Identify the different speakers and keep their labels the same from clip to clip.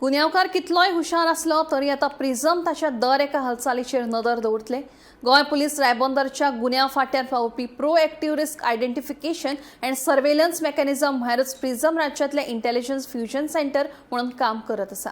Speaker 1: गुन्यांवकार कितलोय हुशार आसलो तरी आतां प्रिझम ताच्या दर एका हालचालीचेर नदर दवरतले. गोंय पुलीस रायबंदरच्या गुन्यांव फांट्यार वावुरपी proactive risk identification and surveillance mechanism म्हळ्यारच प्रिझम राज्यांतलें इंटेलिजन्स फ्युजन सेंटर म्हणून काम करत आसा.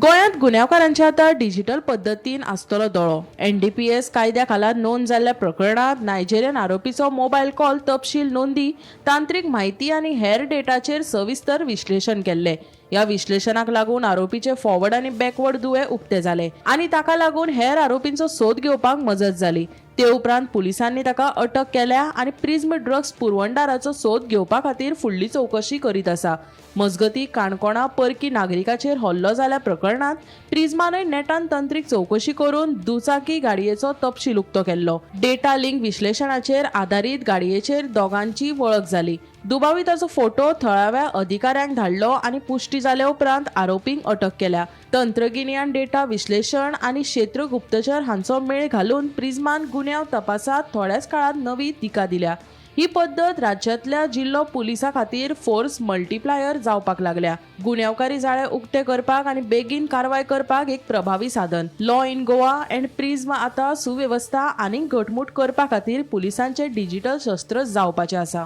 Speaker 2: गोंयांत गुन्यांवकारांचे आतां डिजिटल पद्दतीन आसतलो दोळो. एनडीपीएस कायद्या खाला नोंद जाल्ल्या प्रकरणांत नायजेरियन आरोपीचो मोबायल कॉल तपशील नोंदी, तांत्रीक म्हायती आनी हेर डेटाचेर सविस्तर विश्लेशण केल्लें. ह्या विश्लेशणाक लागून आरोपीचे फॉरवर्ड आनी बॅकवर्ड दुवे उक्ते जाले आनी ताका लागून हेर आरोपींचो सोद घेवपाक मजत जाली. ते उपरांत पुलिसांनी ताका अटक केल्या आनी प्रिझ्म ड्रग्स पुरवणदाराचो सोद घेवपा खातीर फुडली चवकशी करीत आसा. मजगतीं, काणकोणा परकी नागरिकाचेर हल्लो जाल्या प्रकरणांत प्रिझमानय नेटान तंत्रीक चवकशी करून दुचाकी गाडयेचो तपशील उक्तो केल्लो. डेटा लिंक विश्लेशणाचेर आदारीत गाडयेचेर दोगांची वळख जाली. दुबाविताचो फोटो थळाव्या अधिकाऱ्यांक धाडलो आनी पुष्टी जाल्या उपरांत आरोपींक अटक केल्या. तंत्रगिन्यान, डेटा विश्लेशण आनी क्षेत्र गुप्तचर हांचो मेळ घालून प्रिझमान गुन्यांव तपासात थोड्याच काळात नवी दिका दिल्या. ही पद्दत राज्यांतल्या जिल्लो पुलिसां खातीर फोर्स मल्टिप्लायर जावपाक लागल्या. गुन्यांवकारी जाळे उक्ते करपाक आनी बेगीन कारवाय करपाक एक प्रभावी साधन. Law in Goa and PRISM आतां सुवेवस्था आनीक घटमूट करपा खातीर पुलिसांचे डिजिटल शस्त्र जावपाचें आसा.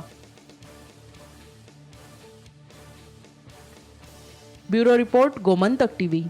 Speaker 2: Bureau report, Gomantak TV.